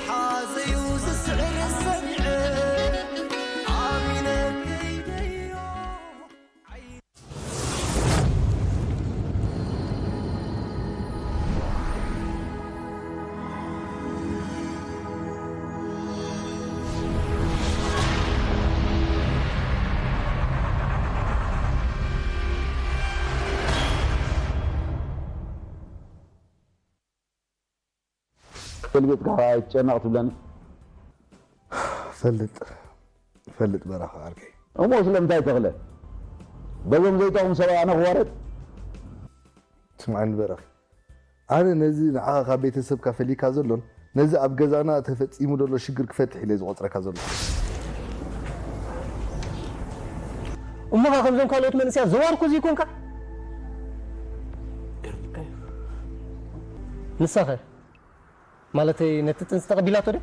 ሓዘዩ ዝስዕር ሰሚዐ ኣሚነ ከይደዮ። ተገልቢጥካ ኣይትጨነቕ ትብለኒ። ፈልጥ ፈልጥ በራኻ ዓርከይ። እሞ ስለምንታይ ተኽለ በዞም ዘይጠቕሙ ሰባት ኣነ ክዋረድ? ስምዓኒ በራኺ፣ ኣነ ነዚ ንዓኻ ካብ ቤተሰብካ ፈሊካ ዘሎን ነዚ ኣብ ገዛና ተፈጺሙ ዘሎ ሽግር ክፈትሕ ኢለ ዝቖጽረካ ዘሎ። እሞኻ ከምዞም ካልኦት መንእሰያት ዘዋርኩ ዘይኮንካ? ንሳኸ? ማለተይ ነቲ ጥንሲ ተቐቢላቶ ድያ?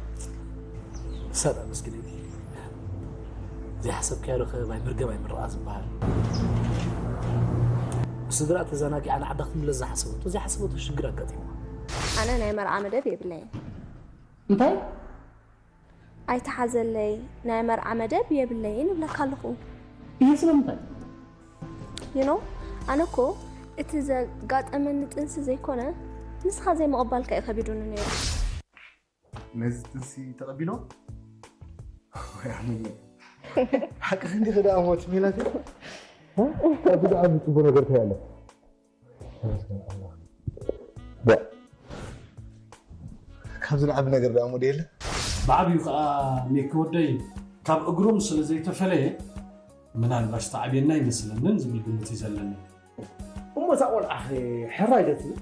ሰላም እስኪ ዘይሓሰብካዮ ርኽብ ኣይምርገብ ኣይምረቓ ዝበሃል። ብስድራ ተዘናጊዓ ንዓዳ ክትምለስ ዝሓሰበቶ ዘይሓሰበቶ ሽግር ኣጋጢምዋ። ኣነ ናይ መርዓ መደብ የብለይን። እንታይ? ኣይትሓዘለይ ናይ መርዓ መደብ የብለይን እብለካ ኣለኹ። ይህ ስለምንታይ? You know ኣነ እኮ እቲ ዘጋጠመኒ ጥንሲ ዘይኮነ ንስኻ ዘይምቕባልካ እዩ ከቢዱኒ ነይሩ። ነዚ ጥንሲ ተቐቢሎ ሓቂ ክንዲ ክዳ ሞት ሚላት ብጣዕሚ ጽቡቅ ነገር ታያለ። ካብ ዝለዓቢ ነገር ደኣ ሞዴል ብዓብዩ ከዓ ሜክ ወደይ ካብ እግሮም ስለ ዘይተፈለየ ምናልባሽ ተዓብየና ኣይመስለንን ዝብል ግምት እዩ ዘለኒ። እሞ እዛ ቆልዓ ኸ ሕራይ ዶ ትብል?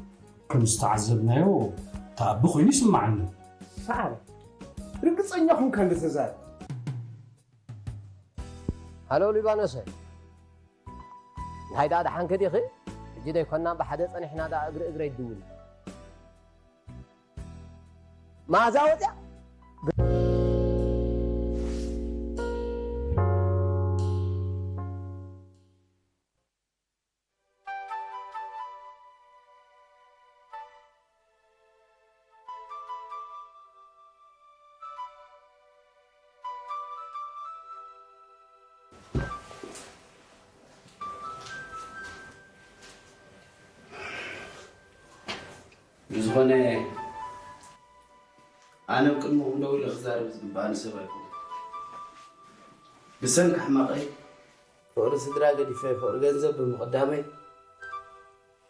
ከም ዝተዓዘብናዮ ተኣቢ ኮይኑ ይስምዓኒ። ሰዓረ ርግፀኛ ኹንካ እንድተዛረብ ሃሎ ሊባኖሰ፣ እንታይ ደኣ ደሓንኪ ዲኺ? ሕጂ ደይኮና ብሓደ ጸኒሕና ደኣ እግሪ እግረይ ድውል። መኣዛ ወጽያ? ብዝኾነ ኣነ ኣብ ቅድሚኹም ደው ኢለ ክዛረብ ዝግብኣኒ ሰብ ኣይኮንኩን። ብሰንኪ ሕማቐይ ፍቕሪ ስድራ ገዲፈ ፍቕሪ ገንዘብ ብምቕዳመይ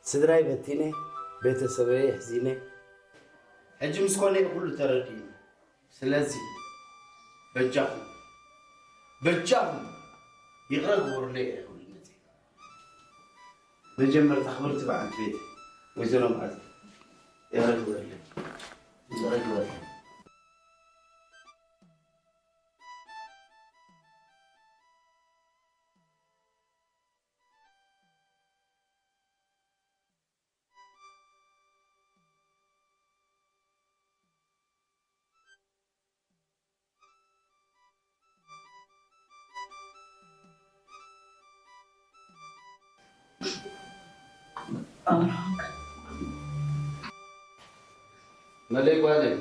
ስድራይ በቲነ ቤተሰበይ ኣሕዚነ ሕጂ ምስ ኮነ እዩ ኩሉ ተረዲኡኒ። ስለዚ በጃኹም በጃኹም ይቕረ ግበሩለይ ኢለ ክብል መጺአ። መጀመርታ ክብርቲ በዓልቲ ቤት ወይዘሮ መዓልቲ ይቕረ ግበሩለይ ይቕረ ግበሩለይ። መለይ ጓለይ።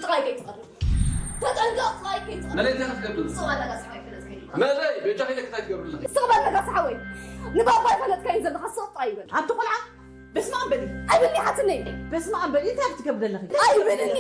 ጥራይ ከይትቐርብ። ተጠንቀቕ ጥራይ ከይትቐርብ። መለይ እንታይ ክትገብር? ስቕ በል ነጋ ሰሓብ ኣይፈለጥከይ። መለይ በጃኺ ደቂ እንታይ ትገብርለኺ? ስቕ በል ነጋ ሰሓወይ። ንባባ ኣይፈለጥካዮን ዘለኻ ስቕ ጥራይ ይበል። ኣብቲ ቆልዓ በስመ ኣብ በሊ። ኣይብልኒ ሓትነይ። በስመ ኣብ በሊ እንታይ ክትገብሪ ዘለኺ? ኣይብልኒ።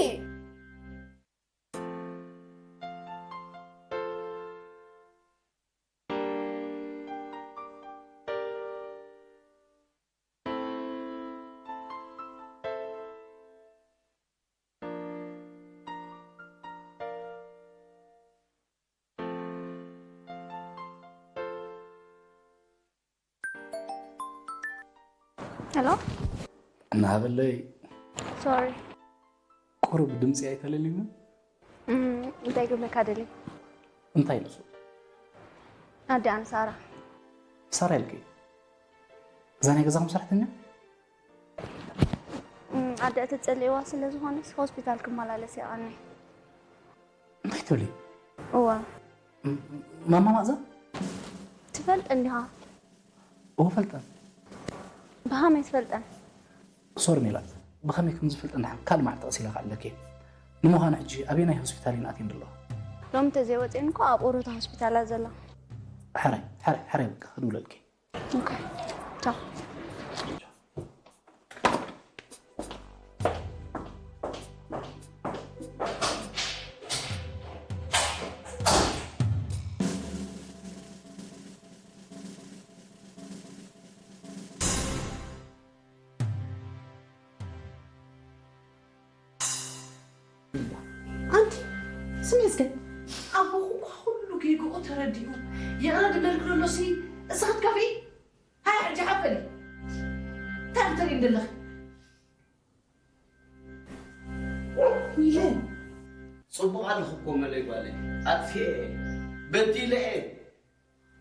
ሄሎ ናበለይ ሶሪ ቁሩብ ድምፂ ኣይተለልዩን እንታይ ክብለካ ደሊ እንታይ ኢልሱ ኣዲኣን ሳራ ሳራ ኢልኪ እዛ ናይ ገዛኹም ሰራሕተኛ ኣደ እቲ ፀሊእዋ ስለ ዝኾነስ ሆስፒታል ክመላለስ የቐኒ እንታይ ትብሊ እዋ ማማ ማእዛ ትፈልጥ እንዲኻ እዎ ፈልጠ ብሃመይ ትፈልጠን ሶሪ ሜላት ብኸመይ ከም ዝፈልጠ እንድሓን ካልእ መዓልቲ ተቐሲለ ከኣለኪ ንምዃኑ ሕጂ ኣበየናይ ሆስፒታል እየን ኣትየን ዘለዋ? ሎም ተዘይወፅን እኮ ኣብ ኦሮታ ሆስፒታላት ዘላ። ሓራይ ሓራይ ሓራይ በቃ ክድውለልኪ። ኦኬ፣ ቻው። ኣንቲ ስሚ እስከ ኣቦኹ እኳ ኩሉ ጌግኡ ተረዲኡ ይቕረ ድበልክ ደሎሲ እሳ ክትከፍኢ ሃይ ሕጂ ሓፈሊ እንታይ ክትርኢ እንደለኺ ኢለ ጽቡቕ ኣለኹ እኮ መለይ ጓለይ ኣጥፊኤ እየ በዲለ እየ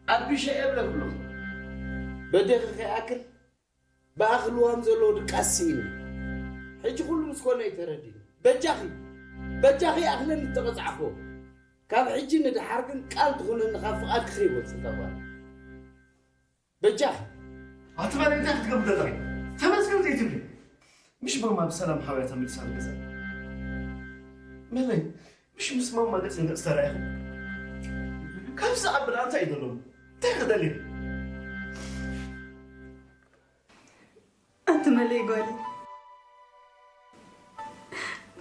ኣቢሸ እየ ብለክሎ በደኺ ከይኣክል ብኣኽልዋም ዘለዎ ድቃስ ስኢነ ሕጂ ኩሉ ምስ ኮነ እዩ ተረዲኒ በጃኺ በጃኺ ኣኽለኒ ዝተቐጻዕክዎ ካብ ሕጂ ንደሓር ግን ቃል ትኹነኒ ካብ ፍቓድኪ ከይወጽእ እታ ጓል በጃኺ ኣቲ መን እንታይ ክትገብር ዘለኺ ተመስገን ዘይትብሊ ምሽ ማማ ብሰላም ሓውያ ተመሊሳ ንገዛ መለይ ምሽ ምስ ማማ ገጽ ንገጽ ተራኢኹ ካብዚ ኣብ ብዳ እንታይ ይደሎም እንታይ ክደልየ ኣንቲ መለይ ጓለይ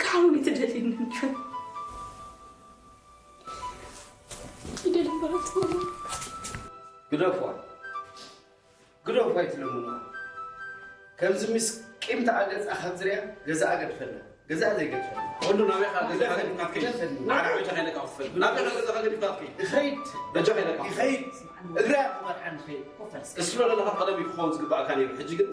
ክሓዊ ትደልይኒ እንዲኹም ግደፍዋ ግደፍዋ ኣይትለምንዋ ከምዚ ምስ ቂምታ ገጻ ካብ ዝሪኣ ገዛኣ ገድፈላ ገዛኣ ዘይገድፈላ ወንዱ ናበይ ኻ ገዛኻ ገዲፍካ ትከይድ ንዓና ዓበይታ ከይለካ ክፈል ናበይ ኻ ገዛኻ ገዲፍካ ትከይድ ይኸይድ በጃኻ ኢለካ ይኸይድ እግራ ክመርሓ ንኸይድ ኮፈል እስሎ ዘለኻ ቀደም እዩ ክኸውን ዝግባእካ ነይሩ ሕጂ ግን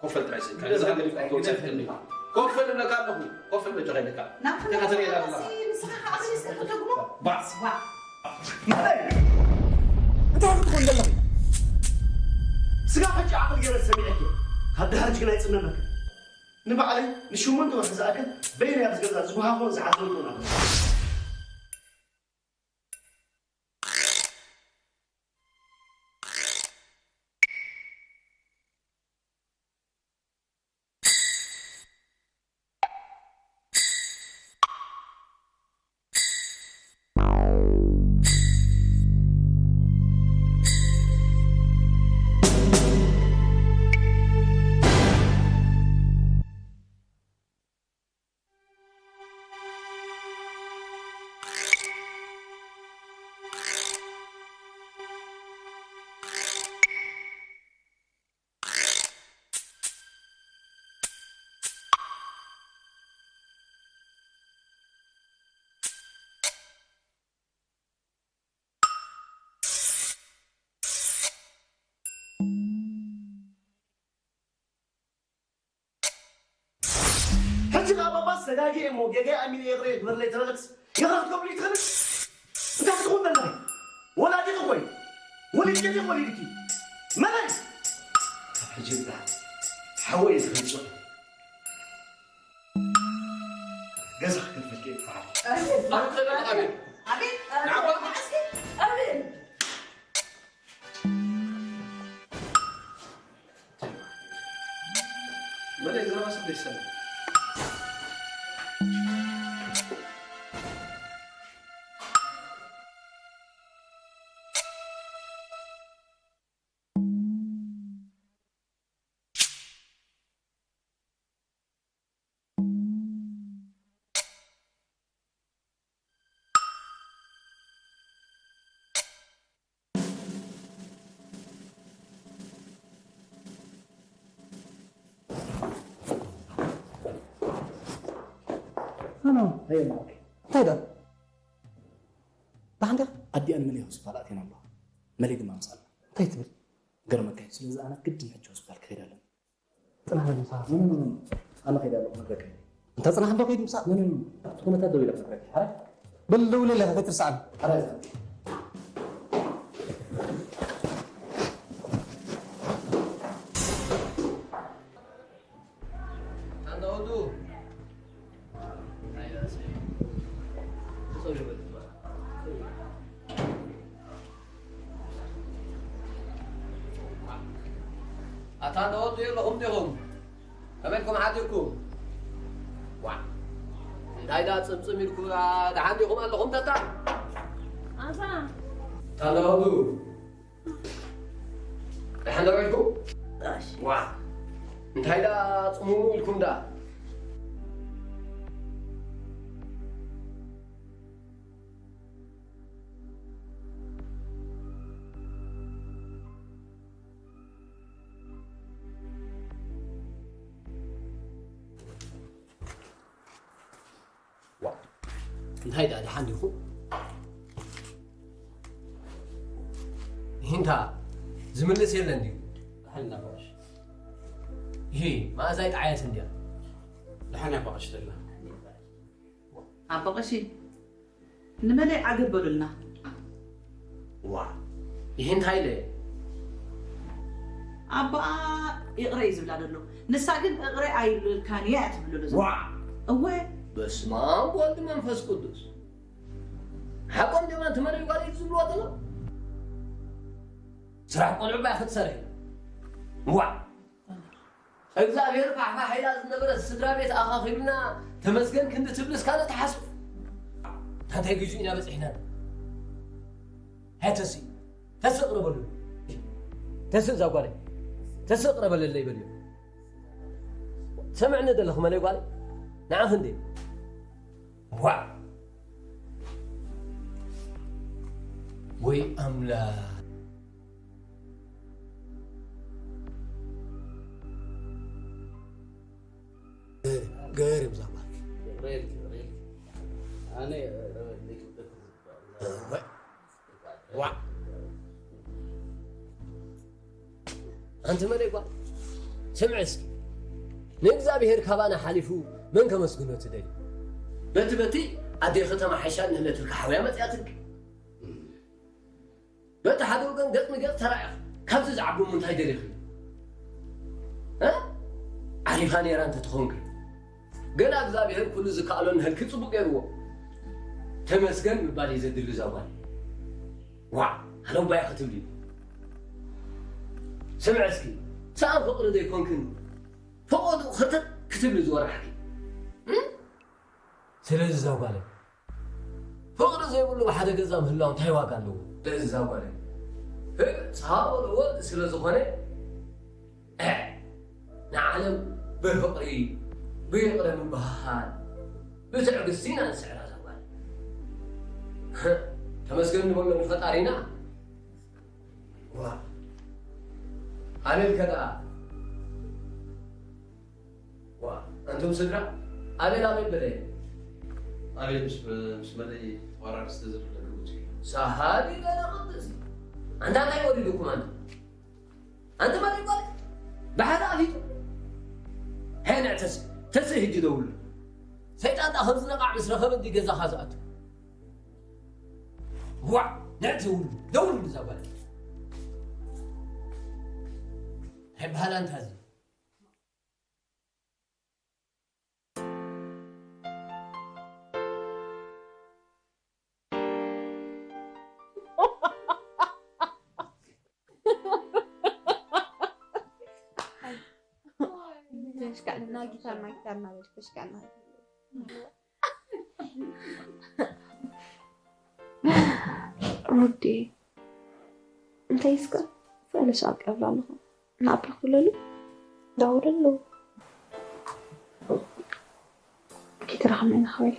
ኮፈል ጥራይ ስኢንካ ገዛኻ ገዲፍካ ክትወጽእ ኣይትኽእልን ኢኻ ኮፈል እብለካ ኣለኹ ኮፈል በጃኻ ኢለካ ናብቲ ተኸተለ ኢላ ኣለኻ ንስኻ ከዓ ብሊስ ክትደግሞ ባስ እንታይ ክትኾን ዘለኺ ስጋ ሕጂ ዓቕሊ ገይረ ሰሚዐኪ ካብ ድሓር ጅግና ይፅመመኪ ንባዕለይ ንሽሞንተ ወርሒ ዝኣክል በይነይ ኣብዚ ገዛ ዝጉሃኾን ዝዓዘንኩን ኣለኹ ሕጂ ከዓ ባባስ ተጋጊየ እሞ ጌጋይ ኣሚነ ይቕረ ግበርለይ ተበለክስ ይቕረ ክትገብሉ ይትኽእል እንታይ ክትኹን ዘለኺ ወላዲኺ እኮ እዩ ወሊድኪ ወሊድኪ መለይ ካብ ሕጂ ብዳ ሓወይ ዝገልጾ ገዛ ክከፍልኪ ይበሃል ኣቤት ኣቤት ኣቤት ኣቤት እንታይ ዶ ብሓንዳ ኣዲኣን መለይ ሆስፒታል ኣትየን ኣለዋ መለይ ድማ ምሳልና እንታይ ትብል ገርመካ እዩ ስለዚ ኣነ ግድን ሕጂ ሆስፒታል ክኸይድ ኣለኒ ፅናሕ በል ምሳኻ ኣነ ከይደ ኣለኹ መድረከይ እንተ ፅናሕ እንዶ ከይድ ምሳኻ ምንም እቲ ኩነታት ደው ኢለ ክነግረካ ሓራይ በል ደውለለይ ከይትርስዓኒ ሓራይ ኣታ ነወዱ የለኹም ዲኹም ከመልኩም ሓዲርኩም ዋ እንታይ ደኣ ጽምጽም ኢልኩ፣ ኣ፣ ደሓን ዲኹም ኣለኹም ተታ? ኣዛ። ታላውዱ። ደሓን ዶ ኢልኩ? እሺ። ዋ። እንታይ ደኣ ጽሙሙ ኢልኩም ደኣ? ዋ፣ እንታይ ደኣ ደሓን ዲኹ? ሂንታ ዝምልስ የለን ድዩ? ደሓን ኢና በቐሽ። ይሄ መኣዛይ ጠዓየት እንድያ። ደሓን እያ በቐሽ ተላ። ኣቦ ቀሺ፣ ንመለይ ዓገብ በሉልና። ዋ፣ ይሄ እንታይ ኢለ? ኣቦኣ ይቕረ እዩ ዝብላ ዘሎ። ንሳ ግን እቕረ ኣይብልካን እያ ትብሉ ዘሎ። ዋ! እወ። በስመ ኣብ ወልድ መንፈስ ቅዱስ። ሓቆም ድማ እቲ መለይ ጓል እዩ ዝብልዋ ዘሎ። ስራሕ ቆልዑ ባይ ክትሰርሒ። ዋ! እግዚኣብሔር ፋሕፋሕ ኢላ ዝነበረት ስድራ ቤት ኣኻኺብና ተመስገን ክንዲ ትብል እስካነ ትሓስብ። ታንታይ ግዙ ኢና በጺሕና። ሃይ ተሲ፣ ተስእ ቅረበሉ። ተስእ እዛ ጓለይ። ተስእ ቅረበለለይ በልዮ። ሰምዕኒ ዘለኹ መለይ ጓለይ። ንዓኺ እንዴ? ዋ! ወይ ኣምላኽ። ገርም ዛማ። ይቕረ ኢልኪ፣ ይቕረ ኢልኪ። ኣነ፣ እ፣ እ፣ እ፣ ዋ። ኣንቲ መለይ ጓል፣ ስምዒ እስኪ። ንእግዚኣብሔር ካባና ሓሊፉ መን ከመስግኖ ትደሊ? በቲ፣ በቲ ኣደይ ከተማ ሓይሻ ንህለትልካ ሓውያ መጽያትልኪ። በቲ ሓደ ወገን ገጽ ንገጽ ተራእኺ፣ ካብዚ ዝዓቢ እሞ እንታይ ደሊኺ? እ? ዓሪፋ ነይራ እንተትኾንኪ። ገና እግዚኣብሔር ኩሉ ዝከኣሎ ንህልኪ ጽቡቕ ገይርዎ። ተመስገን ምባል እዩ ዘድሊ እዛ ጓል። ዋዕ፣ ሃለውባይ ክትብሊ። ስምዒ እስኪ፣ ሰኣን ፍቕሪ ዘይኮንክን፣ ፈቐድኡ ኽርተት ክትብሊ ዝወራሕኪ። እ? ስለዚ እዛ ጓለይ፣ ፍቕሪ ዘይብሉ ብሓደ ገዛ ምህላው እንታይ ዋጋ ኣለዎ? ስለዚ እዛ ጓለይ፣ ህፃን ወዲ ስለ ዝኾነ፣ እ፣ ንዓለም ብፍቕሪ፣ ብይቕረ ምብህሃል፣ ብትዕግስቲ ኢና ንስዕራ እዛ ጓል። ተመስገን ንበሎ ንፈጣሪና። ዋ፣ ኣበል ከ ደኣ? ዋ፣ ኣንቱም ስድራ፣ ኣበል ኣበል በለ። ኣበል ምስ፣ ምስ መለይ ተዋራድ ዝተዘርግሐሉ ግዜ። ሳሃሊ ገለ ቅድስ። ኣንታ እንታይ ወሪዱኩም ኣንታ? ኣንተ መለይ ጓል፣ ብሓደ ኣፊቱ። ሄ፣ ንዕ ተስ-፣ ተስእ ህጂ ደውሉ። ሰይጣን ጣ ከምዚ ነቓዕ ምስ ረኸበ እንዲ ገዛኻ ዝኣቱ። ዋዕ፣ ንዕ ደውሉ፣ ደውሉ ንዛ ጓል። ሄ፣ በሃል ኣንታ እዚ። ተሽካዕልና ጊታርና፣ ጊታርና በል፣ ተሽካዕልና። ሩዲ፣ እንታይ እስከ? ስእሊ ሰኣል ቀብላ ኣለኹ። ንኣባ ክብለሉ? ደውለሉ። ኪትረኸብና ኢና ሓወይ።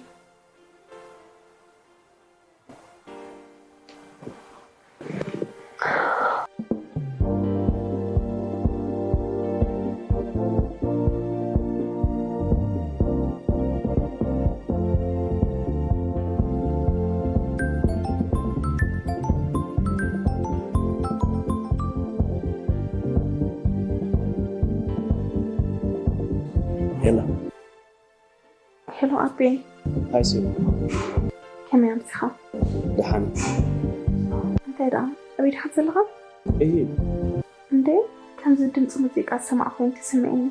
ሄሎ። ሄሎ ኣቤ። ሃይ ሲማ። ከመይ ኣምሲኻ? ደሓን። እንታይ ደኣ? ኣበይ ደሓን ዘለኻ? እሂ። እንዴ፣ ከምዚ ድምፂ ሙዚቃ ዝሰማዕ ኮይኑ ተሰሚዑኒ።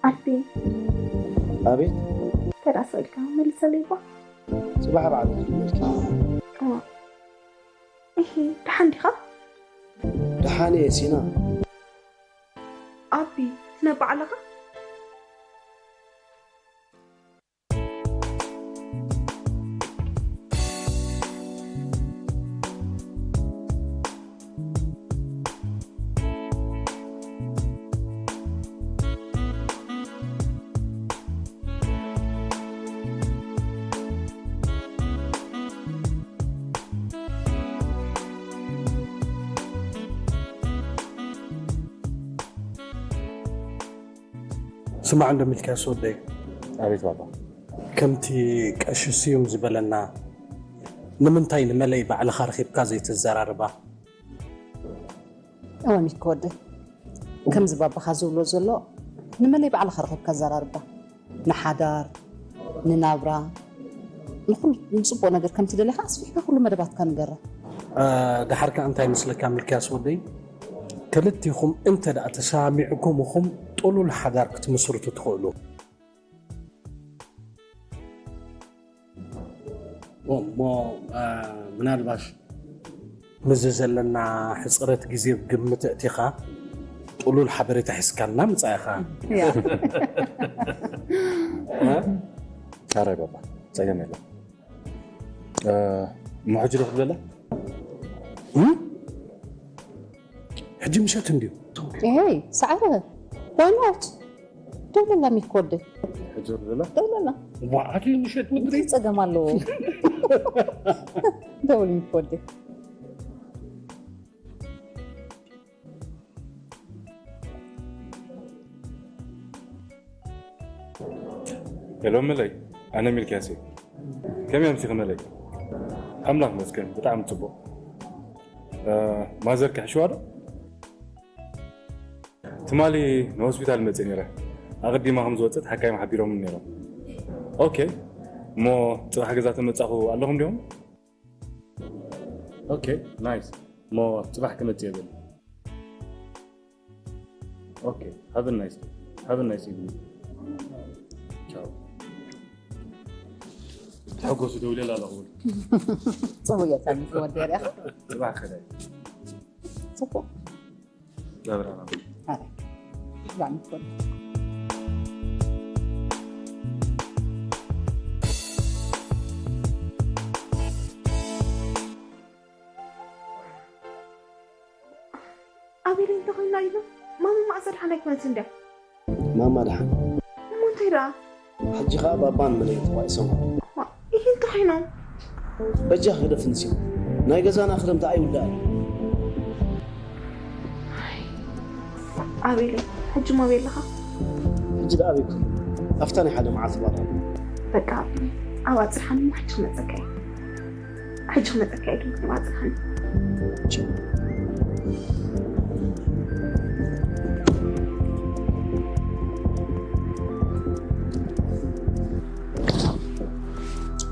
ኣቤ። ኣቤት። እንታይ ደኣ ስቕ ኢልካ መልሰለይ እባ። ጽባሕ በዓል ክትብለልኪ። እዋ። እሂ፣ ደሓን ዲኻ? ደሓን እየ ሲና። ኣቢ፣ ትነብዕ ኣለኻ? ስማዕ እንዶ ሚልክያስ ወደይ፣ ኣቤት ባባ። ከምቲ ቀሺ ስዩም ዝበለና፣ ንምንታይ ንመለይ ባዕልኻ ረኺብካ ዘይተዘራርባ? እወ ሚኪ ወደይ፣ ከምዚ ባባኻ ዝብሎ ዘሎ፣ ንመለይ ባዕልኻ ረኺብካ ዘራርባ። ንሓዳር፣ ንናብራ፣ ንኹሉ ንፅቡቕ ነገር ከም ትደልኻ ኣስፊሕካ ኩሉ መደባትካ ንገራ። ደሓር ከኣ እንታይ ይመስለካ ሚልክያስ ወደይ፣ ክልቲኹም እንተ ደኣ ተሰማሚዕኩም ኢኹም ጥሉል ሓዳር ክትምስርቱ ትኽእሉ። እሞ ምናልባሽ ምስዚ ዘለና ሕፅረት ግዜ ግምት ኣእቲኻ ጥሉል ሓበሬታ ሒዝካልና ምፃእኻ። ኣረ ባባ፣ ፀገም የለን። እሞ ሕጂ ዶ ክትበላ? ሕጂ ምሸት እንድዩ። ኤይ ሰዓረ ዋይኖት ደውለላ ሚኪ ወደይ። ሕጂ ዶ ክትበላ? ደውለላ። ዋዓት ምሸት ወድሪ እንታይ ፀገም ኣለዎ? ደውል ሚኪ ወደይ። ሄሎ መለይ፣ ኣነ ሚልክያስ እየ። ከመይ ኣምሲኺ መለይ? ኣምላኽ ይመስገን ብጣዕሚ ጽቡቕ። ማዘር ክሕሽዋ ዶ? ትማሊ ንሆስፒታል መጽእ ነይረ። ኣቐዲማ ከም ዝወጸት ሓካይም ሓቢሮምኒ ነይሮም። ኦኬ፣ እሞ ጽባሕ ገዛ ተመጻኹ ኣለኹም ዲኹም? ኦኬ ናይስ፣ እሞ ጽባሕ ክመጽእ እየ በሊ። ኦኬ፣ have a nice day. Have a nice evening. ቻው። ተሐጎሱ ደውለላ ኣለኹ። ጽቡቅ እያ ሳሚ ወደር ኢኻ። ጽባሕ ከዳይ። ጽቡቅ። ናብራና። ኣረ። ብጣዕሚ ጽቡቅ። ኣቤለይ እንተኾይና ኢሉ ማሚ ማእሰር ሓናይ ክመልስ እንድያ። ማማ ደሓን። እሞ እንታይ ደኣ? ሕጂ ኸኣ ባባን መለይ ተባኢሶም። ዋ፣ ይህ እንተኾይኖም? በጃ ክደፍንሲ ናይ ገዛና ክረምቲ ኣይውዳእ። ኣቤለይ፣ ሕጂ ሞ ኣበይ ኣለኻ? ሕጂ ደኣ ኣበይ ክህሉ? ኣብታ ናይ ሓደ መዓልቲ ባራ። በቃ፣ ኣብ ኣጽርሓኒ እሞ ሕጂ ክመጸካ እየ። ሕጂ ክመጸካ እየ፣ ግን ኣብ ኣጽርሓኒ።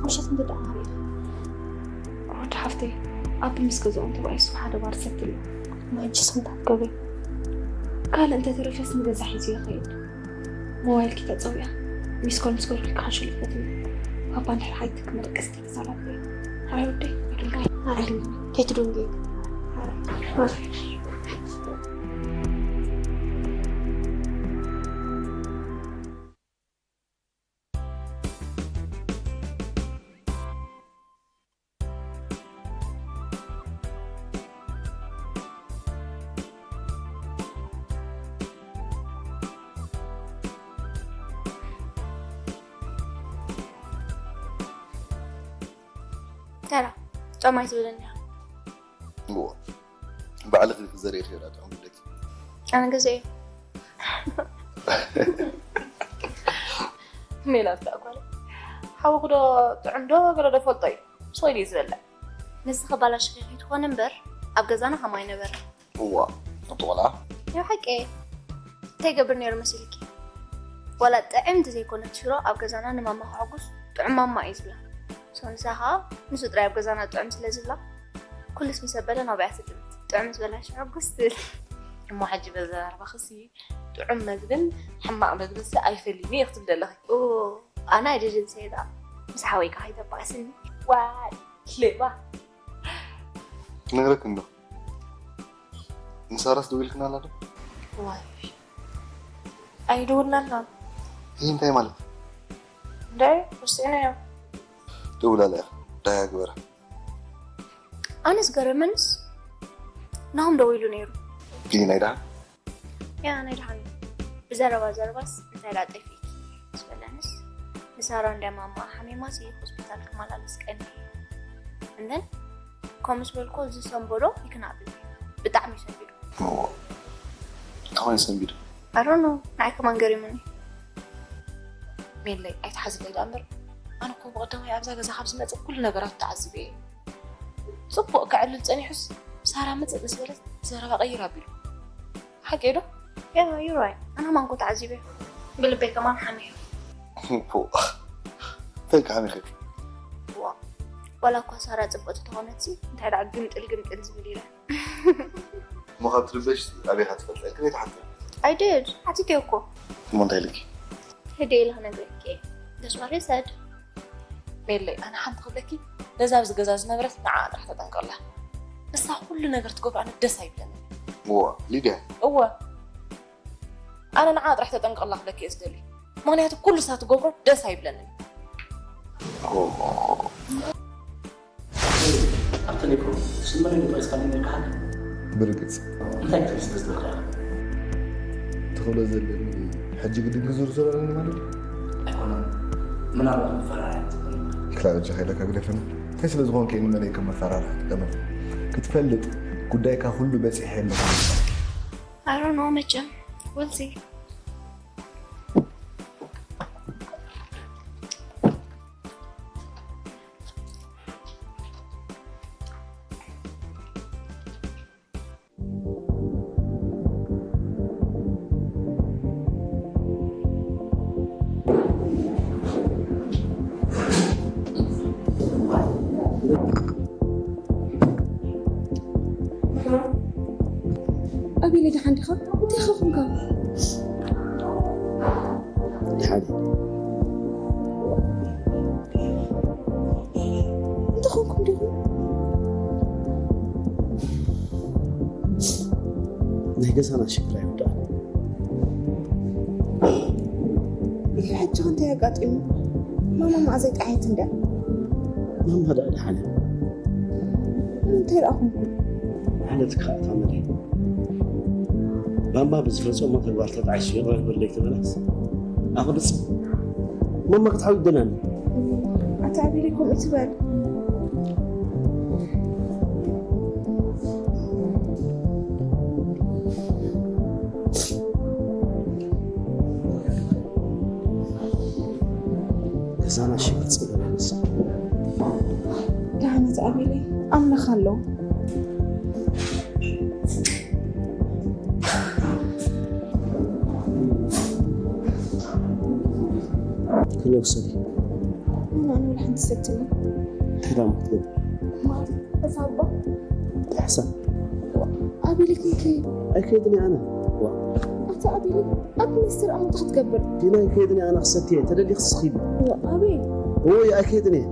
ምሸት እንደ ደኣ ሪኢኻ። ሮድ ሓፍተይ፣ ኣቢ ምስ ገዛኦም ተባኢሱ ሓደ ባር ሰትል እዩ። ንሕጂ ስንታት ገበይ? ካልእ እንተተረፈስ ንገዛ ሒዙ ይኸይድ። ሞባይልኪ ተጸውያ። ሚስ ኮል ምስ ገበርኩልኪ ከኣ ሽልፈት እዩ። ባባ እንድሕር ሓይትክ መደቀስቲ ተሳላጥ እዩ። ሓራይ ወደይ፣ ይድንጋይ። ሓራይ። ከይትደንጉ። ተራ ጫማ ይትብለኒ ኢኻ። እዎ፣ ባዕልኺ ኢኺ ዘሪእኽዮ ዳ ጥዑም ግደኪ። ኣነ ገዚኤ። ሜላት ደኣ ጓል ሓውኺ ዶ ጥዑም ዶ ገለ ዶ ፈልጦ እዩ። ስቕ ኢሉ እዩ ዝበልዕ። ንስኺ ባላሽኺ ከይትኾኒ እምበር ኣብ ገዛና ከምኡ ኣይነበረን። እዋ፣ እቶ ቆልዓ። ያው ሓቂ እየ። እንታይ ይገብር ነይሩ መሲልኪ? ዋላ ጥዕምቲ ዘይኮነት ሽሮ ኣብ ገዛና ንማማ ከሐጉስ ጥዑም ማማ እዩ ዝብላ። So ንሳ ኸኣ ንሱ ጥራይ ኣብ ገዛና ጥዑም ስለ ዝብላ ኩልስ ምስ ኣበለ ናብኣ እያ ትጥምት። ጥዑም ምስ በላሽ ሕጉስ ትብል። እሞ ሕጂ በዘራርባኽሲ ጥዑም መግብን ሕማቕ መግብንሲ ኣይፈልይን እየ ክትብሊ ኣለኺ። ኦ፣ ኣነ I didn't say that። ምስ ሓወይ ከ ከይተባእስኒ። ዋይ ሌባ። ክነግረክ እንዶ ንሳራስ ደዊልክና ኣላ ዶ? ዋይ ኣይደወልናልና። ይህ እንታይ ማለት? እንታይ ወስዕናዮ? ደውላላ ኢኻ ዳያ ግበራ። ኣነስ ገረመንስ ናሆም ደዊሉ ነይሩ። ግን ናይ ደሓን? ያ ናይ ደሓን። ብዘረባ ዘረባስ እንታይ ደኣ ጠፊእኪ? ምስ በለንስ ንሳራ እንድያ ማማ ሓሚማሲ ሆስፒታል ክመላለስ ቀኒ። And then ከምኡ ምስ በልኮ እዚ ሰንበዶ ይክናብል ብጣዕሚ ሰንቢዱ። እዎ። ከመይ ሰንቢዱ? I don't know፣ ንዓይ ከማን ገሪሙኒ። ሜለይ ኣይትሓዝለይ ደኣ እምበር፣ ኣነ እኮ ብቐዳማይ ኣብዛ ገዛ ካብ ዝመጽእ ኩሉ ነገራት ተዓዚበ እየ። ጽቡቕ ከዕልል ጸኒሑስ ሳራ ምጽእ ምስ በለት ዘረባ ቀይር ኣቢሉ። ሓቂ ዶ? ያ፣ you're right። ኣነ ማንኮ ተዓዚበ። ብልበይ ከማን ሓሚየ። ፎእ። እንታይ ከሓሚኺ? ዋ፣ ዋላ እኳ ሳራ ጽብቕቲ ተኾነትሲ፣ እንታይ ደኣ ግምጥል ግምጥል ዝብል ኢለ። እሞ ካብ ትርበሽ ኣበይ ኢኻ ትፈልጠ? ክንደይ ትሓትኒ? I did። ሓቲተዮ እኮ። እሞ እንታይ ኢልኪ? ህድእ ኢለ ክነግረኪ እየ። That's what he said። ሜለይ፣ ኣነ ሓንቲ ክብለኪ፣ ነዛ ኣብዚ ገዛ ዝነበረት ንዓኣ ጥራሕ ተጠንቀቕላ። ንሳ ኩሉ ነገር ትገብሮ ኣነ ደስ ኣይብለንን። እዋ፣ ሊድያ። እወ። ኣነ ንዓኣ ጥራሕ ተጠንቀቕላ ክብለኪ እየ ዝደሊ። ምኽንያቱ ኩሉ ንሳ ትገብሮ ደስ ኣይብለንን። ኦ። ኣብ ቴሌፎን ስመለይ ጠቒስካለይ ነይርካ ሓቂ? ብርግጽ። እንታይ ክትብል ስለ ዝደለኻ ኢኻ? ትኽእሎ ዘለኒ ሕጂ ግድን ክዝርዝሮ ኣለኒ ማለት እዩ? ኣይኮነን። ምናልባት መፈራርያ ክትብል። ክላእ በጃኻ ኢለካ ግደፈኒ። እንታይ ስለ ዝኾንከ እየ ንመለይ ከም መፈራርሒ ትጥቀመሉ? ክትፈልጥ ጉዳይካ ኩሉ በጺሐ ኣለኹ። I don't know መቸም። We'll see። ኣቤለይ፣ ደሓን ዲኻ? እንታይ ኢኻ ኾንካ? ደሓን። እንታይ ኾንኩም ዲኹም? ናይ ገዛና ሽግር ኣይውዳእን። ይህ ሕጂ እንታይ ኣጋጢሙ? ማማ መኣ ዘይጠዓየት እንድያ? ማማ ደኣ ደሓን እያ። እንታይ ደኣ ኾንኩም? ማለት ከኣ እታ መለይ ባምባ ብዝፈጸሞ ተግባር ተጣዒሱ ይቕረ ክብል ደይተበላስ ኣቕርጽ ማማ ክትሓዊ ይደናኒ። ኣታ ኣቤለይ ከምኡ ትበል። ገዛና ሽግር ጽገበለስ። ደሓን ኣቤለይ፣ ኣምነኻ ኣለኹ። ክለ ውሰዲ። ኣነ፣ ኣነ ወላ ሓንቲ ሰትኒ። እንታይ ደኣ ክትገብሪ? ማለት፣ ሕሳብ ባ? እንታይ ሕሳብ? ኣቤለይ ክንከይድ። ኣይከይድን እየ ኣነ። ዋ። ኣታ ኣቤለይ፣ ኣብ ሚኒስትር ኣመንታ ክትገብር። ዲና ኣይከይድን እየ ኣነ ክሰትየ፣ ተደሊኺ ስኺ ኢሉ። ዋ፣ ኣቤል። ኦይ፣ ኣይከይድን እየ።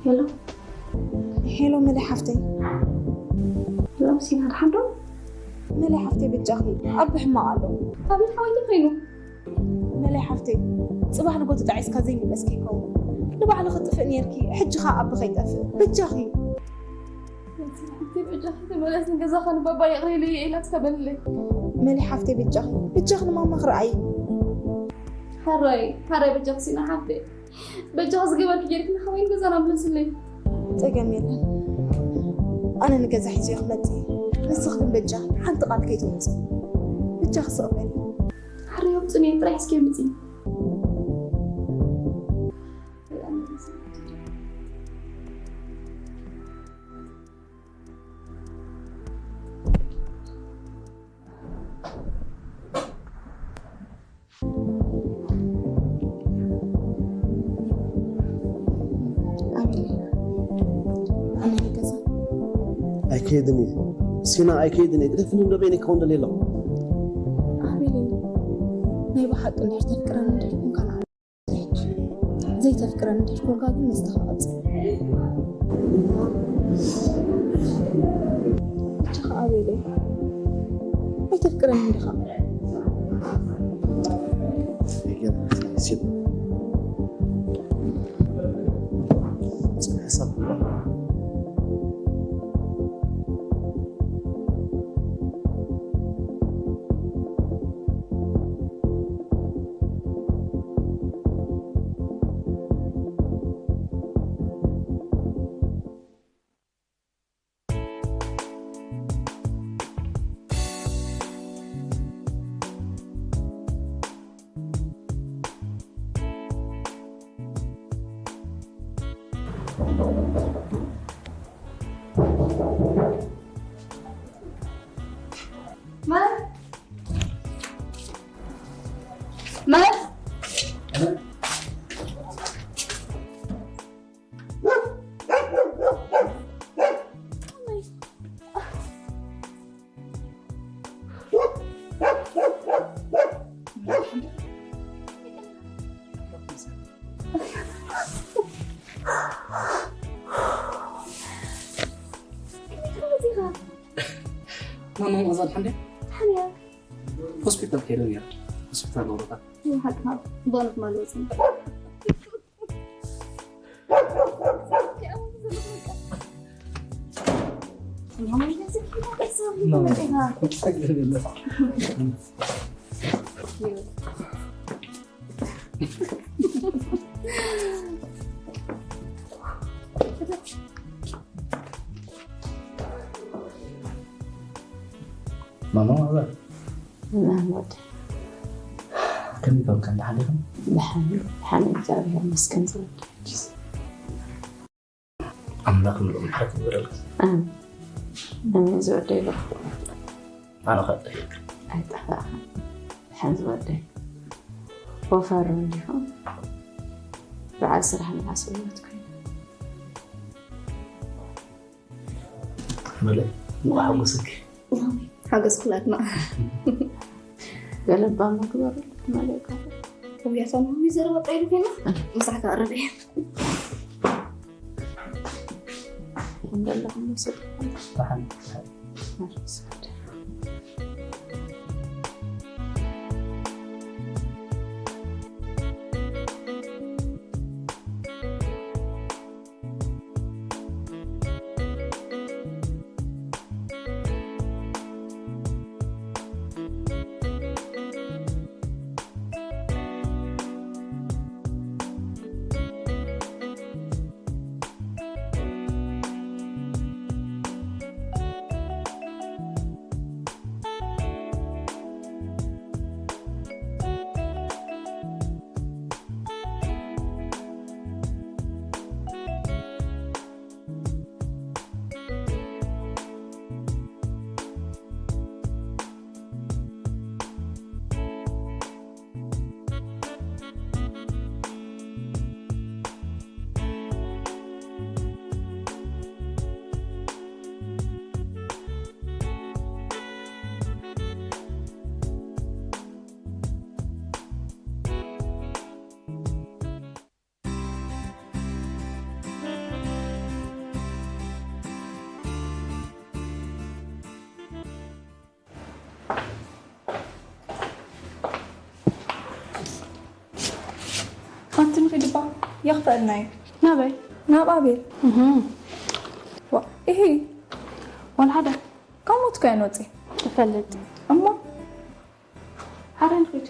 ሄሎ። ሄሎ መለይ ሓፍተይ። ሄሎ ሲና፣ ደሓን ዶ? መለይ ሓፍተይ በጃኺ፣ ኣቢ ሕማቕ ኣሎ። ኣቤል ሓወይ እንታይ ኮይኑ? መለይ ሓፍተይ፣ ጽባሕ ንጎ ተጣዒስካ ዘይምለስኪ ይኸውን። ንባዕሉ ክጥፍእ ኔርኪ፣ ሕጂ ኸኣ ኣቢ ከይጠፍእ። በጃኺ። ሓፍተይ በጃኺ ተመለስ፣ ንገዛኻ ንባባ ይቕረ ኢለዮ ኢላትካ በልለይ። መለይ ሓፍተይ በጃኺ፣ በጃኺ ንማማ ክረኣይ። ሓራይ፣ ሓራይ በጃኺ ሲና ሓፍተይ። በጃኺ ዝገበርኪ ጌርኪ ንሓወይ ንገዛና ምለስለይ። ጸገም የለን። ኣነ ንገዛ ሒዘዮ ክመጽእ እየ። ንስኺ ግን በጃኺ ሓንቲ ቃል ከይትወጽኢ። በጃኺ ስቕ በሊ። ሓራይ ኣውጽእኒ ጥራይ እስኪ ምጺ። ኣቤል፣ ኣነ ገዛ። ኣይከይድን እየ። ሲና፣ ኣይከይድን እየ። ግደፍኒ እንዶ በይነይ ክኸውን ደልየ ኣለኹ። ኣቤል፣ ናይ ብሓቂ እንድሕር ተፍቅረኒ እንድሕር ኮንካ ንዓይ ዘይተፍቅረኒ እንድሕር ኮንካ ግን መስተኻ ቀጽል። ብቻኻ ኣቤለይ፣ ኣይተፍቅረኒ እንዲኻ? ማር፣ ማር። ማማ መቕዛል ሓንዴ ሓንያ ሆስፒታል ከይደ ነይረ። ሆስፒታል ወረታ። ሓቅኻ፣ ጓኖት ማለት ነው። ማማ ማዛ ናወድ ከመይ ከም ከም ደሓን ኢኹም? ደሓን፣ ደሓን፣ እግዚኣብሔር ይመስገን። ዝወደይ ኣምላኽ ምሉእ ምሕረት ይግበረልካ። ኣሜን። ኣሜን። ዝወደይ ብሩኽ። ኣነ ኸ ጠፊእካ? ኣይጠፋእኻን። ደሓን ዝወደይ። ወፈር እንዲኹም። በዓል ስራሕ መዓስ እወት ኮይኑ? መለ፣ እንኳዕ ሓጎሰኪ። ሓጎስ ኩላትና። ገለባ ምግበሩ ማለት። ውያታ ነው የሚዘርበው ቀይሩ ፊና። ምሳካ ቀረበ። እንደለኩም መሰለኝ። ደሓን። ኣንቲ ንኺድ እባ የኽፈልና እዩ። ናበይ? ናብ ኣቤል። እህ። ዋ፣ ኢሂ። ዋላ ሓደ። ካብ ሞት እኮ እየ ንወፅእ። እፈልጥ። እሞ? ሓደ ንኺድ።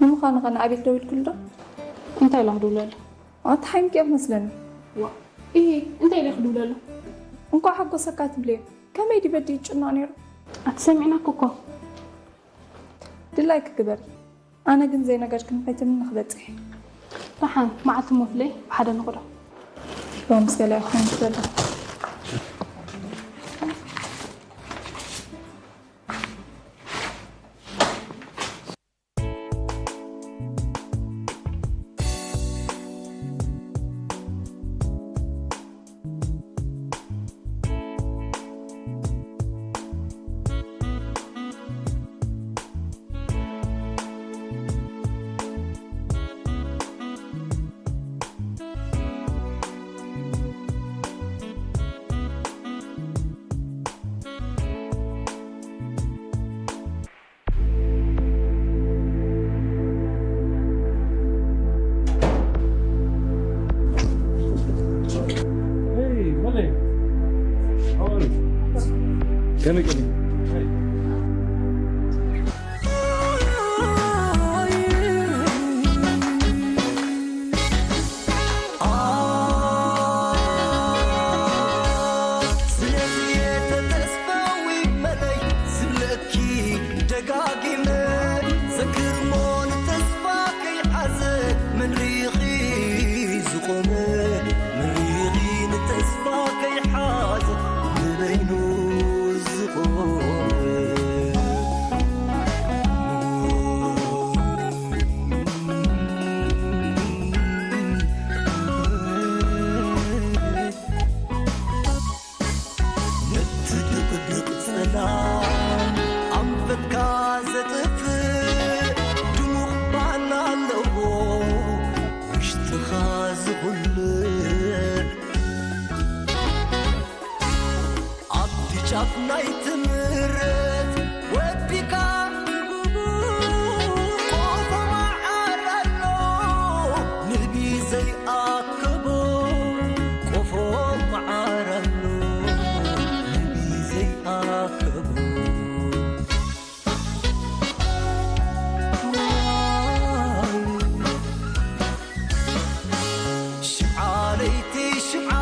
ንምዃኑ ኸ ንኣቤል ደዊልክሉ ዶ? እንታይ ኢላ ክድውለሉ? ኣታ ሓይምኪ እያ መስለኒ። ዋ፣ ኢሂ፣ እንታይ ኢለ ክድውለሉ? እንኳዕ ሓጎሰካ ትብልዮ። ከመይ ድዩ በዲኡ ይጭነቕ ነይሩ? ኣቲ ሰሚዕናኪ እኮ። ድላይኪ ግበሪ። ኣነ ግን ዘይነገርክኒ ከይትብልኒ ክበጽሕ እየ። ደሓን፣ መዓልቲ እሞ ፍለይ፣ ብሓደ ንኽዶ። ሎምስ ገለ ይኸውን ዘሎ። Hey, Malik. How are you? Can you get me? Hey. ስለዚ ተተስፋዊ መለይ ዝብለኪ ደጋጊመ ዘክርሞ ንተስፋ ከይሓዘ መን ሪኺ ዝቆመ መን ሪኺ ናይ ትምህርት ወዲካ ቆፎ መዓር ኣሎ ንቢ ዘይኣከቦ ቆፎ መዓር ኣሎ ንቢ ዘይኣከቦ ሽምዓ ለይቲ ሽምዓ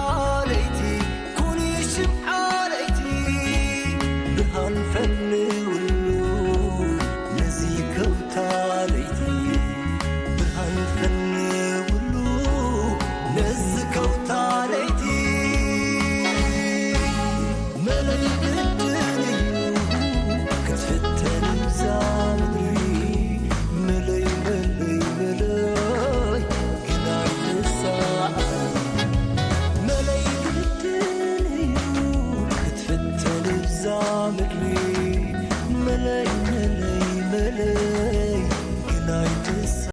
ለይቲ ኩኒ ሽምዓ ለይቲ ብርሃን ፈንውሉ ነዚ ከውታ ለይቲ